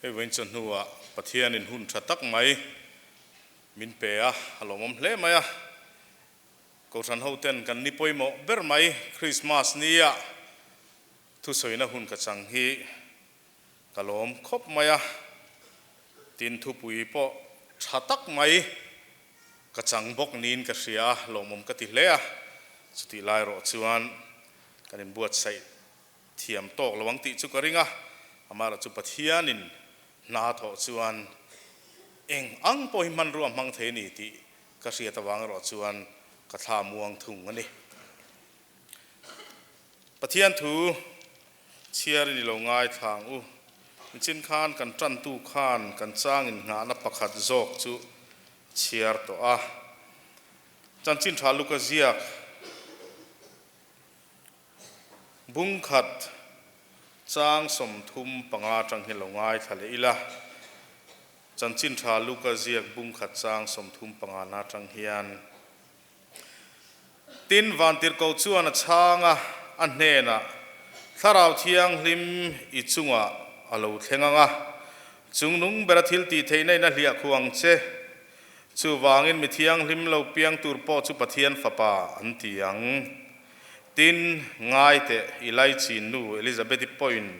Hei vawiin chawhnuah Pathianin hun tha tak mai min pe a, a lawmawm hle mai a. Kohhran hoten kan ni pawimawh ber mai Krismas nia thusawina hun ka chang hi ka lawm khawp mai a. Tin thupui pawh tha tak mai ka chang bawk niin ka hria a, lawmawm ka ti hle a. Chutih lai erawh chuan kan inbuatsaih Thiam tawk lo ang tih chu ka ring a, amaherawh chu Pathianin hna thawh chuan eng ang pawh hi hmanrua hmang thei a ni tih ka hriat avang erawh chuan ka thla muang thung a ni. Pathian thu chhiar in i lo ngaithla ang u. Nichin khan kan tantu khan kan changin nghahna pakhat zawk chu chhiar tawh a. Chanchin tha Luka ziak. Bungkhat chang 35 atang hi lo ngaithla leh ila, Chanchin Tha Luka ziak bungkhat chang 35 na atang hian, Tin, Vantirhkoh chuan a chhang a, a hnenah, Thlarau Thianghlim i chungah a lo thleng ang a, chung nung bera thil tih theihna in a hliah khuh ang che. Chuvangin mi thianghlim lo piang tur pawh chu Pathian Fapa an ti ang. Tin, ngai teh, i laichin nu Elizabeth-i pawhin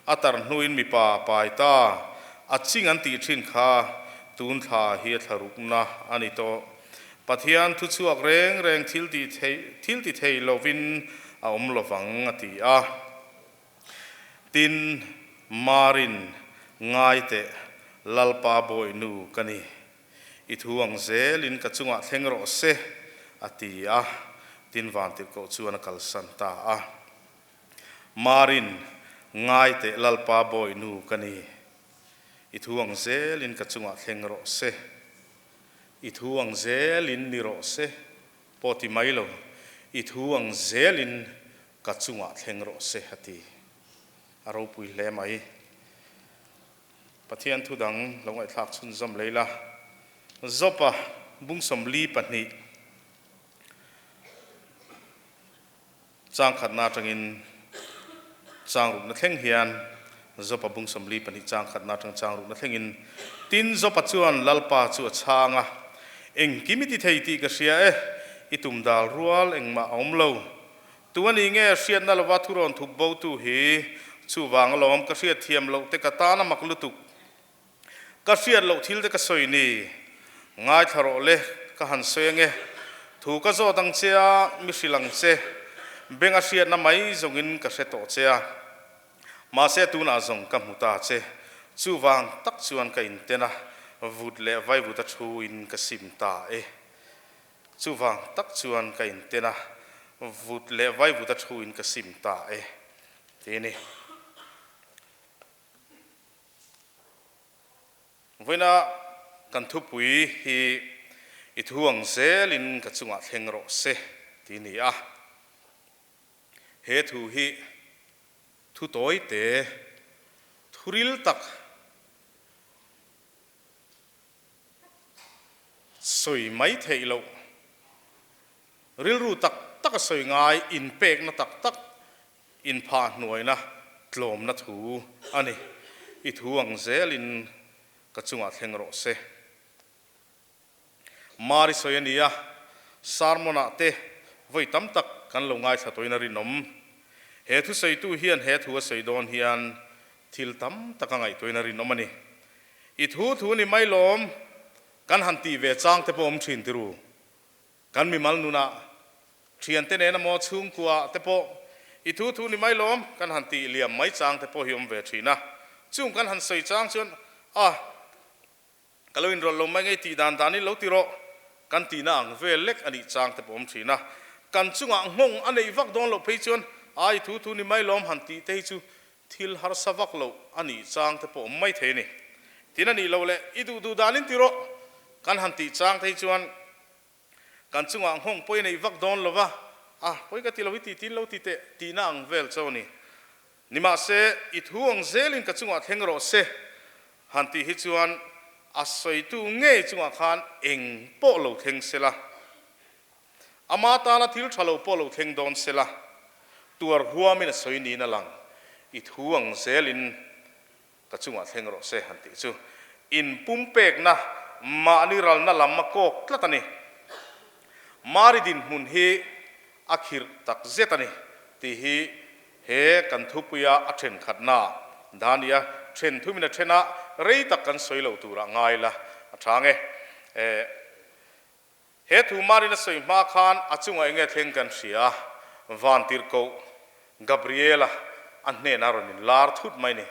a tar hnuin mipa a pai ta, a ching an tih thin kha tun thla hi a thla rukna a ni tawh. Pathian thuchhuak reng reng thil tih theih thil ti thei lovin a awm lovang, a ti a. Tin, Marin, ngai teh, Lalpa bawihnu ka ni. I thu ang zelin ka chungah thleng rawh se, a ti a. Tin Vantirhkoh chuan a kalsan ta a. Marin, ngai teh Lalpa bawihnu ka ni. I thu ang zelin ka chungah thleng rawh se. I thu ang zelin ni rawh se, pawh ti mai lo. I thu ang zelin ka chungah thleng rawh se, a ti. A ropui hle mai. Pathian thu dang lo ngaihthlak chhunzawm lei la. Zopa bung 42 chang khatna atangin chang rukna thleng hian Zopa bung 42 chang khatna atang chang rukna thlengin Tin Zopa chuan Lalpa chu a chhang a, Engkim i ti thei tih ka hria e, i tum dal rual engmah a awm lo. Tu a ni nge hriatna lova thurawn thup bo tu hi? Chuvang alawm ka hriat thiam loh te ka tan a mak lutuk. Ka hriat loh thil te ka sawi ni. Ngaithla rawh le, ka han sawi ange. Thu ka zawt ang che a, mi hrilh ang che. Beng a hriatna mai zawngin ka hre tawh che a. Mahse tunah zawng ka hmu ta che. Chuvang tak chuan ka inten a, vut leh vaivut a thu in ka sim ta e. Chuvang tak chuan ka inten a, vut leh vaivut a thuin ka sim ta e, ti a ni. Vawiina kan thupui hi i thu ang zelin ka chungah thleng rawh se, ti a ni a. He thu hi thu tawi te, thu ril tak, Sawi mai theih loh, rilru tak tak a sawi ngai, inpekna tak tak, inphah hnuaina tlawmna thu a ni. I thu ang zelin ka chungah thleng rawh se. Mari sawi a ni a, sermon-ah te vawi tam tak kan lo ngaithla tawhin a rinawm. He thusawitu hian he thu a sawi dawn hian thil tam tak a ngaihtuahin a rinawm a ni. I thu thu ni mai lawm, kan han tih ve chang te pawh awm thin tiru. Kan mimal nunah, thiante nena maw chhungkua te pawh i thu thu ni mai lawm, kan han tih liam mai chang te pawh hi awm ve thin a. Chung kan han sawi chang chuan, a, ka lo inrawlh lo mai ngei tih dan danin lo ti rawh, kan tihna ang vel lek a nih chang te pawh awm thin a. Kan chungah nghawng a neih vak dawn loh phei chuan, a, i thu thu ni mai lawm han tih te hi chu Thil harsa vak loh a nih chang te pawh awm mai thei a ni. Tin a nih loh leh i duh duh danin ti rawh. Kan han tih chang te hi chuan kan chungah nghawng pawi a neih vak dawn lo va, a pawi ka ti lo hi ti tin lo ti teh tihna ang vel cho a ni. Nimahse, i thu ang zelin ka chungah thleng rawh se han tih hi chuan a sawitu ngei chungah khan eng pawh lo thleng sela. Ama tana thil tha lo pawh lo thleng dawn sela, tuar huamin a sawi niin a lang. I thu ang zelin Ka chungah thleng rawh se han tih chu inpumpekna mahni ralna lam a kawk tlat a ni. Mari dinhmun hi a khirh tak zet a ni tih hi he kan thupuia a thenkhatna Dania then thumin a then a, rei tak kan sawi lo turah ngai la a tha nge. He thu Marin a sawi hma khan a chungah enge thleng kan hria, Vantirhkoh Gabriela a hnenah rawn inlar thut mai ni.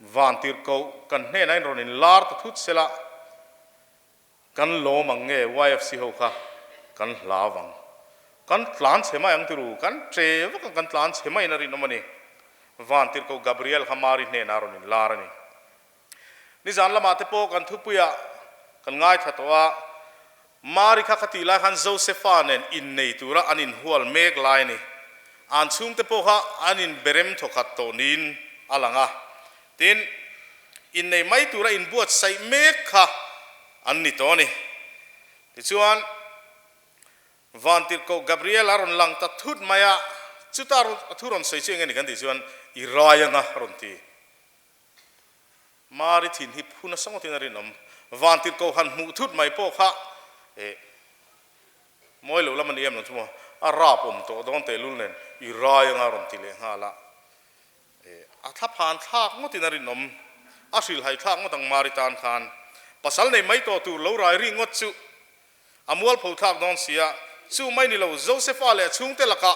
Vantirhkoh kan hnenah in rawn inlar ta thut sela kan lawm ang nge YFC ho kha kan hlau ang. Kan tlan chhe mai ang tiru, kan che vak ang kan tlan chhe maiin a rinawm a ni. Vantirhkoh Gabriel kha Mari hnenah rawn inlar a ni. Nizan lamah te pawh kan thupuiah kan ngaithla tawh a, Mari kha khatih lai khan Josefa nen innei tura an inhual mek lai a ni. An chhungte pawh kha an inberem thawkhat tawh niin a lang a, tin, innei mai tura inbuatsaih mek kha an ni tawh a ni. Tichuan. Vantirhkoh Gabriel a rawn lang ta thut mai a, chuta a thu rawn sawi chu eng nge ni kan tih chuan, I rai anga a rawn ti. Mari thin hi phu nasa ngawtin a rinawm. Vantirhkoh han hmuh thut mai pawh kha eh mawi lo lam a ni em lo chu maw, a rap awm tawh dawn tehlul nen i rai anga a rawn ti leh nghal a. Eh a thlaphan thlak ngawtin a rinawm. A hrilhhai thlak ngawt ang Mari tan khan. Pasal nei mai tawh tur lo rai ri ngawt chu a mualpho thlak dawn sia. Chu mai ni lo Josefa leh a chhungte lakah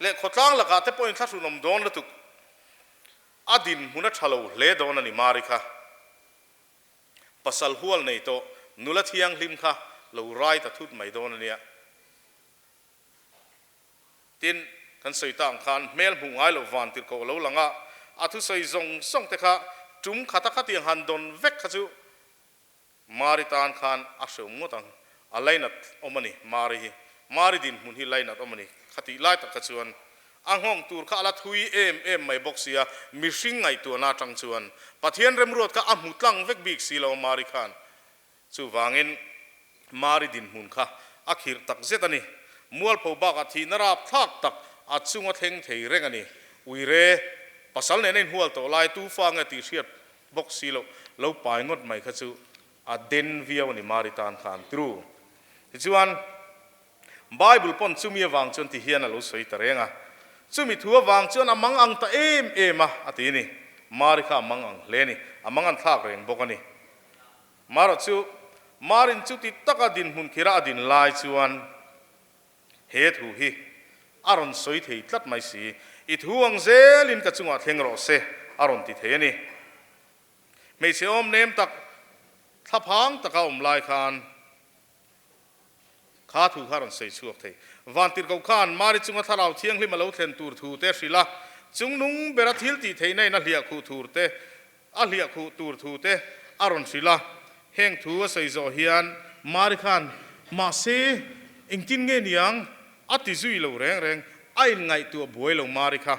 leh khawtlang lakah te pawhin thlahrunawm dawn lutuk. A dinhmun a tha lo hle dawn a ni Mari kha. Pasal hual nei tawh nula thianghlim kha lo rai ta thut mai dawn a nia. Tin, kan sawi ta ang khan hmel hmuh ngai loh van tirhkoh a lo lang a, a thusawi zawng zawng te kha tum khata khatiang han dawn vek kha chu Mari tan khan a hreawm ngawt ang. A lainat awm a ni, Mari hi. Mari dinhmun hi lainat awm a ni. Khatih lai tak kha chuan a nghawng tur kha a la thui em em mai bawk sia, mihring ngaihtuahna atang chuan Pathian remruat kha a hmu tlang vek bik si lo a Mari khan. Chuvangin Mari dinhmun kha a khirh tak zet a ni. Mualpho bakah thihna rapthlak tak a chunga thleng thei reng a ni. Uire, pasal nena inhual tawh lai tu fa nge tih hriat Bawk si loh, lo pai ngawt mai kha chu a den viau a ni Mari tan khan tru. Tichuan, Bible pawn chumi avang chuan ti hian a lo sawi ta reng a, chumi thu avang chuan a mang ang ta em em a, a ti a ni. Mari kha a mang ang hle a ni, a mang an thlak reng bawk a ni. Marawh chu, Marin chuti taka dinhmun khira a din lai chuan, He thu hi a rawn sawi thei tlat mai si. I thu ang zelin ka chungah thleng rawh se, a rawn ti thei a ni. Hmeichhe awm nem tak, thlaphang taka awm lai khan kha thu kha a rawn sawi chhuak thei. Vantirhkoh khan Mari chunga thlarau thianghlim a lo thlen tur thu te hrilh a, chungnung bera thil tih theihna in a hliah khuh thur te A hliah khuh tur thu te a rawn hrilh a, heng thu a sawi zawh hian Mari khan, Mahse, engtin nge niang? a ti zui lo reng reng, a inngaihtuah buai lo Mari kha.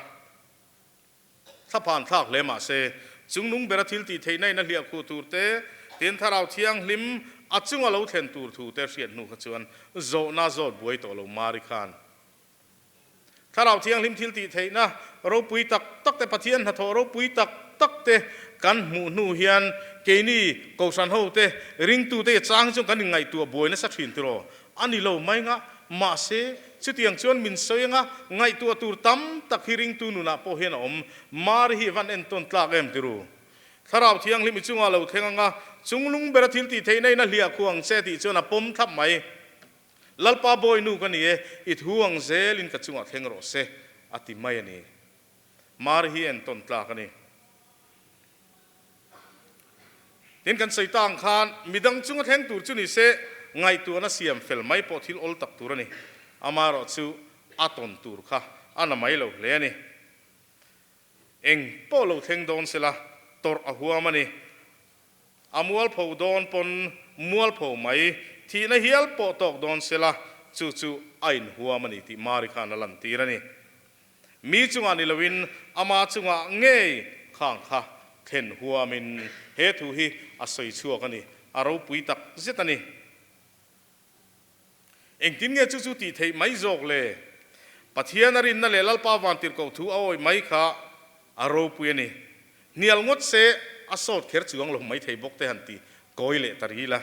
Thlaphan thlak hle mahse, chungnung bera thil tih theihna in a hliah khuh tur te, tin Thlarau Thianghlim a chunga lo thlen tur thu te hriat hnu kha chuan zawhna zawt buai tawh lo Mari khan. Thlarau Thianghlim thil tih theihna ropui tak tak te, Pathian hnathawh ropui tak tak te kan hmuh hnu hian keini Kohhran ho te, ringtu te chang chu kan inngaihtuah buai nasa thin tiraw? A ni lo mai nga, mahse chutiang chuan min sawi anga ngaihtuah tur tam tak hi ringtu nunah pawh hian a awm. Mari hi van entawn tlak em tiru? Thlarau Thianghlim i chungah lo thleng anga chunglung bera thil tih theihna in a hliah khuh ang che tih chuan a pawm thlap mai. Lalpa bawi nu ka ni e, i thu ang zelin ka chungah thleng rawh se, a ti mai a ni. Mari hi entawn tlak a ni. Tin, kan sawi ta ang khan midang chunga thleng tur chu ni se, ngaihtuahna siam fel mai pawh thil awl tak tur a ni. Amaherawh chu a tawn tur kha a na mai lo hle a ni. Eng pawh lo thleng dawn sela, tawrh a huam a ni. A mualpho dawn pawn mualpho mai, thihna hial pawh tawk dawn sela, chu chu a inhuam a ni tih Mari khan a lantir a ni. Mi chungah ni loin ama chungah ngei khang kha thlen huamin he thu hi a sawi chhuak a ni, a ropui tak zet a ni. Engtin nge chu chu tih theih mai zawk le? Pathian a rinna leh Lalpa vantirhkoh thu a awih mai kha a ropui a ni. Hnial ngawt se a sawt kher chuang lo mai thei bawk te han ti kawi leh ta ril a.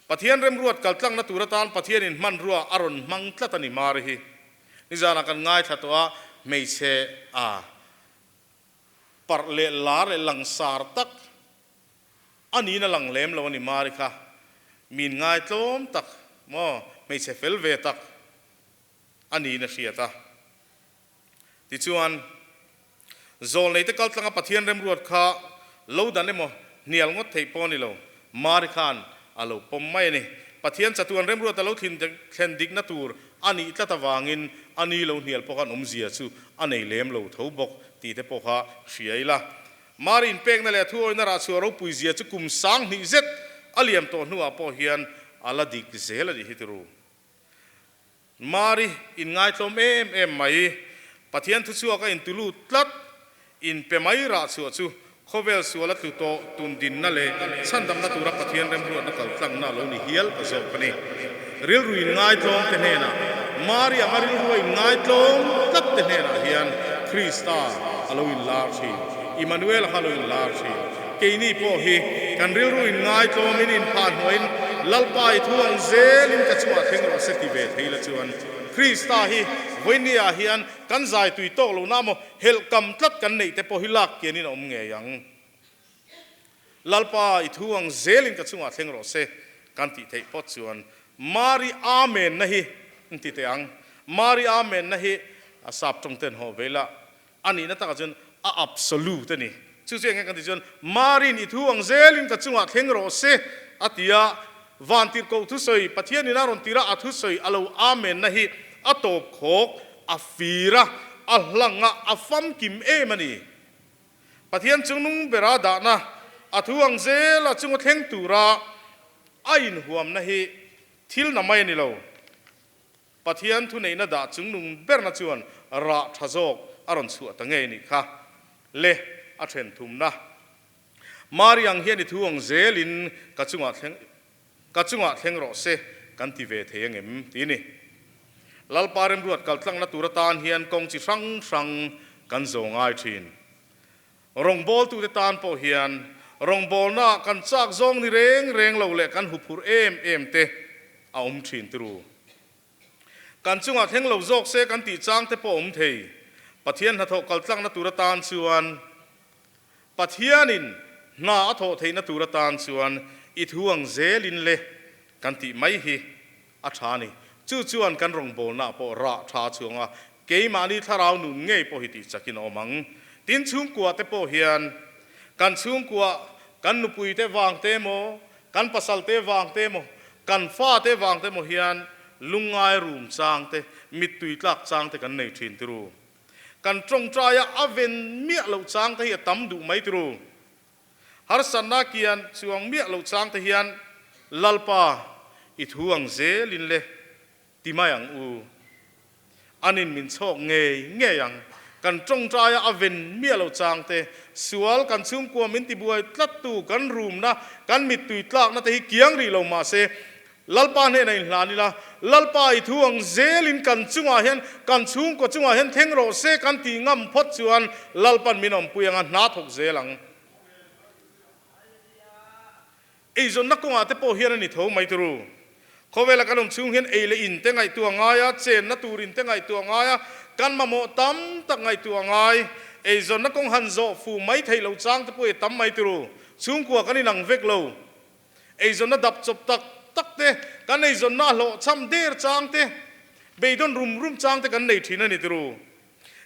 Pathian remruat kaltlangna tur atan Pathianin hmanrua a rawn hmang tlat a ni Mari hi. Nizanah kan ngaithla tawh a, hmeichhe a parh leh lar leh langsar tak a niin a lang lem lo a ni Mari kha. Min ngaitlawm tak maw, hmeichhe fel ve tak a niin a hriat a. Tichuan, Zawlneite kaltlanga Pathian remruat kha lo dan emaw hnial ngawt theih pawh a ni lo. Mari khan a lo pawm mai a ni. Pathian chatuan remruat a lo thlen dikna tur a nih tlat avangin a ni lo hnial pawh khan awmzia chu a nei lem lo tho bawk tih te pawh kha hria ila. Mari inpekna leh a thuawina rah chhuah ropuizia chu kum 2000 zet a liam tawh hnuah pawh hian a la dik zel a nih hi tiru. Mari inngaitlawm em em mai. Pathian thuchhuak a intulut tlat. Inpe mai rah chhuah chu khawvel sual a tlu tawh tun dinna leh chhandamna tura Pathian remruatna kaltlangna a lo ni hial ta zawk a ni. Rilru inngaitlawm te hnenah, Mari anga rilrua inngaitlawm tlat te hnenah hian Krista a lo inlar thin. Immanuela kha a lo inlar thin. Keini pawh hi kan rilru inngaitlawmin inphahhnuaiin Lalpa i thu ang zelin ka chungah thleng rawh se ti ve thei la chuan Krista hi vawinia hian kan zai tui tawk lo na maw helh kam tlat kan neih te pawh hi lak kianin a awm ngei ang. Lalpa i thu ang zelin ka chungah thleng rawh se kan tih theih phawt chuan Mari Amen na hi n ti teh ang. Mari Amen na hi a sap tawng ten haw ve ila A nihna takah chuan a absolute a ni. Chu chu enge kan tih chuan Marin i thu ang zelin ka chungah thleng rawh se a ti a, Vantirhkoh thusawi Pathianin a rawn tir a, a thusawi a lo amenna hi a tawp khawk, a fir a, a hlang a, a famkim em a ni. Pathian chungnung bera dahna a thu ang zela chunga thleng tura a inhuamna hi thil na mai a ni lo. Pathian thuneihna dah chungnung berna chuan rah tha zawk a rawn chhuah ta ngei nih kha le a then thumna. Mari ang hian i thu ang zelin ka chungah thleng ka chungah thleng rawh se kan ti ve thei angem ti ni. Lalpa remruat kaltlangna tur atan hian kawng chi hrang hrang kan zo ngai thin. Rawngbawltute tan pawh hian rawngbawlnaah kan chak zawng ni reng reng lo leh kan huphurh em em te a awm thin turu. Kan chungah thleng lo zawk se kan tih chang te pawh a awm thei. Pathian hnathawh kaltlakna tur atan chuan Pathianin hna a thawh theihna tur atan chuan i thu ang zelin le kan tih mai hi A tha a ni. Chu chuan kan rawngbawlnaah pawh rah tha chuang a, keimahni thlarau nun ngei pawh hi tih chakin a awm ang. Tin, chhungkua te pawh hian kan chhungkua, kan nupui te vang te emaw, kan pasal te vang te emaw, kan fa te vang te emaw hian lungngai rum chang te, mittui tlak chang te kan nei thin tiru. Kan tawngtaia a ven miah loh chang te hi a tam duh mai tiru. Harsatna kian chuang miah lo chang te hian Lalpa i thu ang zelin le ti mai ang u. Anin min chhawk ngei ngei ang. Kan tawngtaia a ven miah lo chang te, sual kan chhungkua min tibuai tlattu kan rumna, kan mittui tlakna te hi kiang rih lo mahse Lalpa hnenah inhlan ila, Lalpa i thu ang zelin kan chungah hian, kan chhungkaw chungah hian thleng rawh se kan tih ngam phawt chuan Lalpan min awmpui anga hna thawk zel ang. Eizawnna kawngah te pawh hian a ni tho mai turu. Khawvela kan awm chhung hian ei leh in te ngaihtuah ngai a, chenna tur in te ngaihtuah ngai a, kan mamawh tam tak ngaihtuah ngai. Eizawnna kawng han zawh fu mai theih loh chang te pawh i tam mai turu. Chhungkua kan inang vek lo. Eizawnna dap chawp tak tak te, kan eizawnna a hlawhchham der chang te, beidawn rum rum chang te kan nei thin a ni tiru.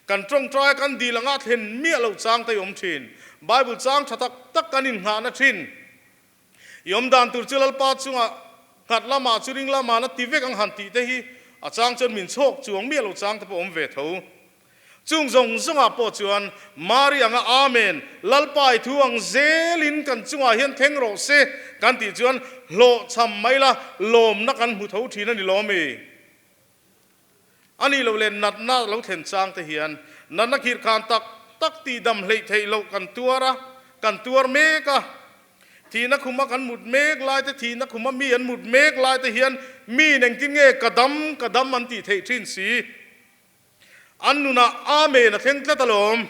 Kan tawngtaia kan dil anga thlen miah loh chang te i awm thin. Bible chang tha tak tak kan innghahna thin. I awm dan tur chu Lalpa chungah nghat lamah chu ring lamah na ti vek ang han tih te hi a chang chuan min chhawk chuang miah loh chang te pawh awm ve tho. Chung zawng zawngah pawh chuan Mari anga Amen, Lalpa i thu ang zelin kan chungah hian thleng rawh se kan tih chuan hlawhchham mai la lawmna kan hmu tho thin a ni lawm i? A nih loh leh natna lo thlen chang te hian natna khirhkhan tak tak tihdam hleih theih loh kan tuar a, kan tuar mek a. Thihna khuma kan mut mek lai te, thihna khuma mi an mut mek lai te hian mi in engtin nge ka dam, ka dam an tih theih thin si? An nunah Amen a thleng tlat alawm.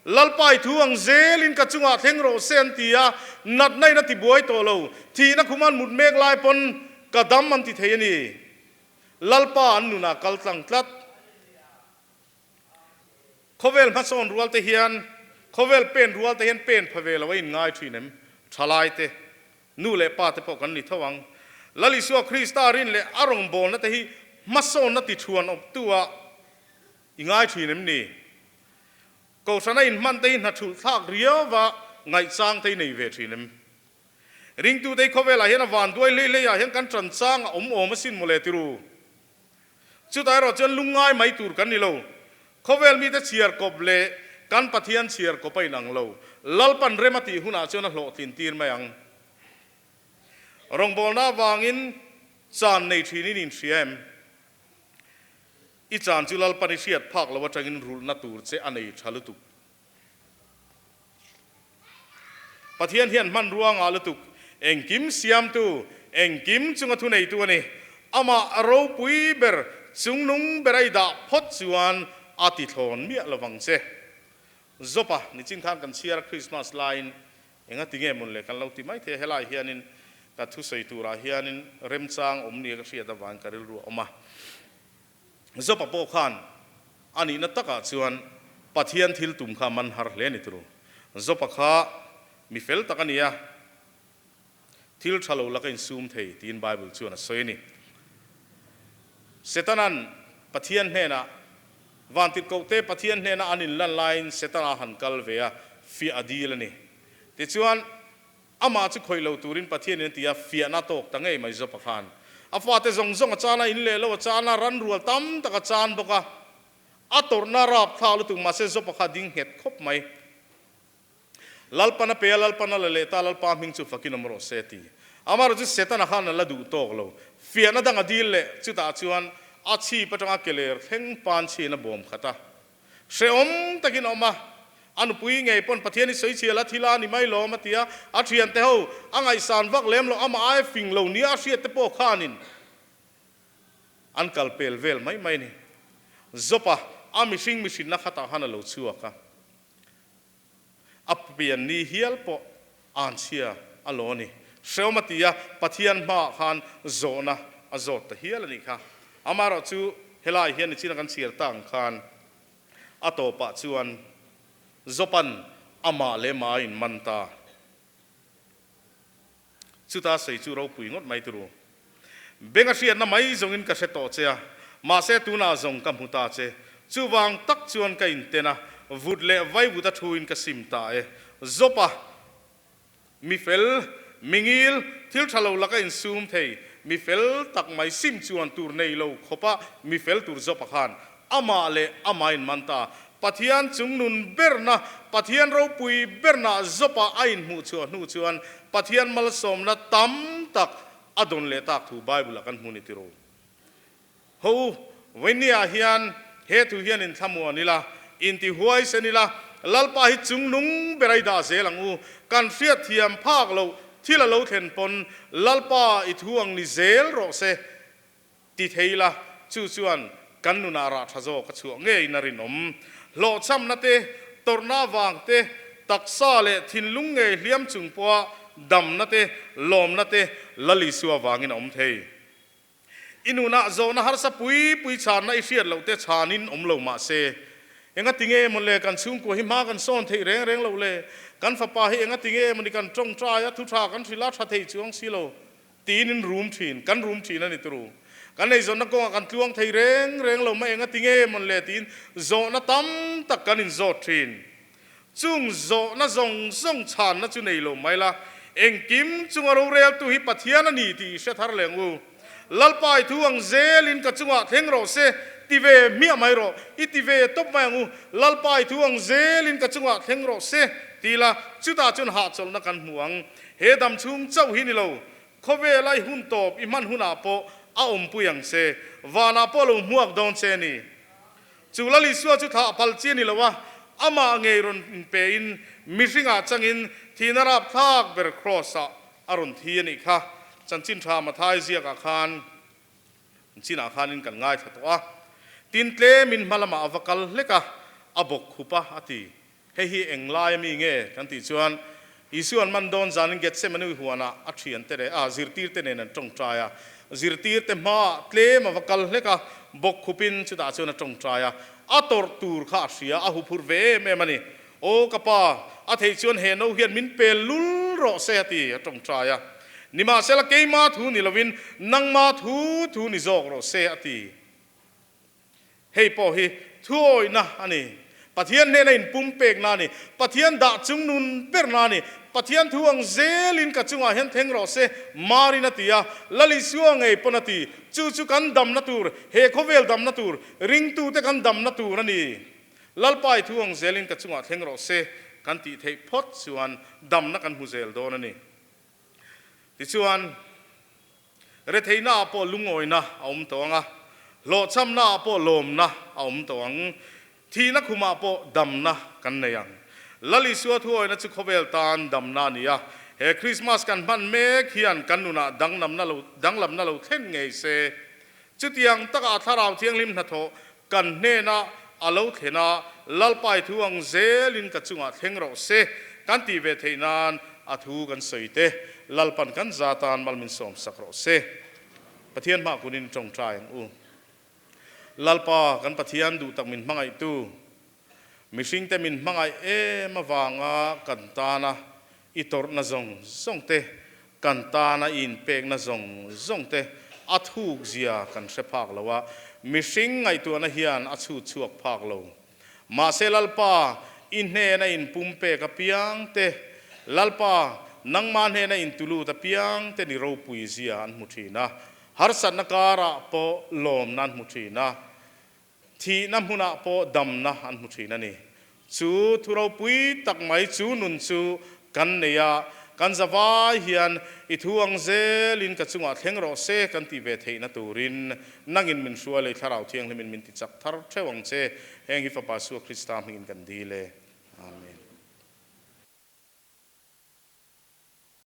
Lalpa i thu ang zelin ka chungah thleng rawh se an ti a, natna in a ti buai tawh lo. Thihna khum an mut mek lai pawn ka dam an ti thei a ni. Lalpa an nunah kal tlang tlat. Khawvel hmasawn rual te hian, khawvel pen rual te hian pen pha ve lo a inngai thin em? Thalai te, nu leh pa te pawh kan ni tho ang. Lal Isua Krista rin leh a rawngbawlna te hi hmasawnna ti thuan awptu ah i ngai thin em ni? Kohhrana inhman te hi hna thulh thlak riauva ngaihchang te i nei ve thin em? Ringtute hi khawvelah hian a vanduai hlei hlei ah hian kan tan chang a awm awm asin mawle tiru. Chutah erawh chuan lungngai mai tur kan ni lo. Khawvel mite chhiar kawp leh kan Pathian chhiar kawp a inang lo. Lalpan rem a tih hunah chuan a hlawhtlin tir mai ang. Rawngbawlna avangin chan nei thinin inhria em? I chan chu Lalpan i hriat phak lo atangin rulhna tur che a nei tha lutuk. Pathian hian hmanrua ngah lutuk, engkim siamtu, engkim chunga thuneitu a ni. Amah ropui ber, chungnung ber a i dah phawt chuan a ti thlawn miah lo vang che. Zopa, nichin khan kan chhiar a Christmas laiin enga ti nge mawn le kan lo ti mai thei a, helai hianin ka thusawi turah hianin remchang awm nia ka hriat avangin ka rilru a awm a. Zopa pawh khan a nihna takah chuan Pathian thil tum kha man har hle a ni turu. Zopa kha mi fel tak a ni a, thil tha lo laka insum thei tiin Bible chuan a sawi a ni. Setana'n Pathian hnenah, Vantirhkohte Pathian hnena an inlan laiin Setana han kal ve a, fiah a dil a ni. Tichuan, Amah chu khawih lo turin Pathianin a ti a, fiahna tawk ta ngei mai Jopa khan. A fate zawng zawng a chan a, in leh lo a chan a, ran rual tam tak a chan bawk a. A tawrhna rap thlak lutuk mahse Jopa kha a ding nghet khawp mai. Lalpan a pe a, Lalpan a la leh ta, Lalpa hming chu fakin awm rawh se a ti. Amaherawhchu Setana khan a la duh tawk lo. Fiahna dang a dil leh, chutah chuan a chhip atanga keler thleng pan chhiin a bawm khat a. Hrehawm takin a awm a, a nupui ngei pawn Pathian i sawi chhial a, thil a ni mai lawm a ti a, a thiante ho a ngaihsan vak lem lo, amah ai fing lo nia a hriat te pawh khanin an kal pel vel mai mai a ni. Jopa a mihring mihrinna khatah khan a lo chhuak a, a pian ni hial pawh anchhia a lo a ni. Hrehawm a ti a, Pathian hmaah khan zawhna a zawt ta hial a nih kha. Amaherawh chu helai hian nichina kan chhiar ta ang khan a tawpah chuan Jopan amah leh mah a inman ta. Chuta sawi chu ropui ngawt mai turu. Beng a hriatna mai zawngin ka hre tawh che a, mahse tunah zawng ka hmu ta che. Chuvang tak chuan ka inten a, vut leh vaivut a thuin ka sim ta e. Jopa, mi fel, mi ngil, thil tha lo laka insum thei, mi fel tak mai sim chuan tur nei lo khawpa mi fel tur Jopa khan Amah leh amah inman ta. Pathian chungnun berna, Pathian ropui berna Jopa a inhmuh chhuah hnu chuan Pathian malsawmna tam tak a dawn leh tak thu Bible-ah kan hmu ni tiraw? Ho u, Vawini-ah hian he thu hian inthlamuan ila, intihuaisen ila, Lalpa hi chungnung ber a i dah zel ang u. Kan hriatthiam phak loh thil a lo thlen pawn Lalpa i thu ang ni zel rawh se. Ti thei la, chu chuan kan nunah rah tha zawk a chhuah ngeiin a rinawm. Hlawhchhamna te, tawrhna avang te, taksa leh thinlung ngei hliam chung pawha damna te, lawmna te Lal Isua avangin a awm thei. I nunah zawhna harsa pui pui chhanna i hriat loh te chhanin awm lo mah se, enga ti nge maw le kan chhungkua hi hma kan sawn theih reng reng loh le, kan fapa hi enga ti nge maw ni kan tawngtai a, thu tha kan hrilh a, tha thei chuang si lo. Tiin in rum thin, kan rum thin a ni turu. Kan eizawnna kawngah kan tluang thei reng reng lo mai enga ti nge mawn le tiin zawhna tam tak kan inzawt thin. Chung zawhna zawng zawng chhanna chu nei lo mai la, engkim chunga roreltu hi Pathian a ni tih i hre thar leh ang u. Lalpa i thu ang zelin ka chungah thleng rawh se, ti ve hmiah mai rawh, i ti ve tawp mai ang u. Lalpa i thu ang zelin ka chungah thleng rawh se, ti la, chutah chuan hahchawlhna kan hmu ang. He dam chhung chauh hi ni lo, khawvela i hun tawp i hman hunah pawh a awmpui ang che, vanah pawh lo hmuak dawn che a ni. Chu Lal Isua chu thlah phal chi a ni lo a, amah ngei rawn inpein mihringah changin thihna rapthlak ber Kraws-ah a rawn thi a nih kha. Chanchin tha Mathai ziakah khan chinah khanin kan ngaithla tawh a. Tin, tlemin hma lamah a va kal hlek a, a bawk khup a, a ti. Hei hi eng lai a mi nge kan tih chuan Isua'n man dawn zanin Gethsemane huanah a thiante leh a zirtirte nen an tawngtai a. Zirtirte hmaah tlem a va kal hlek a, bawk khupin chutah chuan a tawngtai a. A tawrh tur kha a hria, a huphurh ve em em a ni. Aw ka pa, a theih chuan he no hian min pel lul rawh se a ti, a tawngtai a. Nimahsela keima thu ni lovin nangma thu thu ni zawk rawh se a ti. Hei pawh hi thuawihna a ni. Pathian hnena inpumpekna a ni. Pathian dah chung nun berna a ni. Pathian thu ang zelin ka chungah hian thleng rawh se, Marin a ti a, Lal Isua ngei pawn a ti. Chu chu kan damna tur, he khawvel damna tur, ringtute kan damna tur a ni. Lalpa i thu ang zelin ka chungah thleng rawh se, kan tih theih phawt chuan damna kan hmu zel dawn a ni. Tichuan. Retheihna ah pawh lungawina a awm tawh ang a, hlawhchhamna ah pawh lawmna a awm tawh ang, thihna khumah pawh damna kan nei ang. Lal Isua thuawina chu khawvel tan damna a ni a, he Krismas kan hman mek hian kan nunah danglamna lo danglamna lo thlen ngei se. Chutiang taka a Thlarau Thianghlim hnathawh kan hnena a lo thlen a, Lalpa i thu ang zelin ka chungah thleng rawh se kan tih ve theih nan a thu kan sawi te Lalpan kan za tan mal min sawm sak rawh se. Pathian hmah kunin tawngtai ang u. Lalpa kan Pathian duh tak min hmangaihtu, mihringte min hmangaih em avanga kan tana i tawrhna zawng zawng te, kan tana i inpekna zawng zawng te a thuk zia kan hre phak lo a, mihring ngaihtuahna hian a chhut chhuak phak lo. Mahse Lalpa, i hnena inpumpek apiang te, Lalpa, nangmah hnena intulut apiang te ni ropui zia an hmu thin a, harsatna karah pawh lawmna an hmu thin a, Thihna hmunah pawh damna an hmu thin a ni. Chu thu ropui tak mai chu nun chu kan nei a, kan zavai hian i thu ang zelin ka chungah thleng rawh se kan tih ve theihna turin nangin min hruai lei Thlarau Thianghlimin min ti chak thar theuh ang che. Heng hi Fapa Sua Krista hmingin kan dil e. Amen.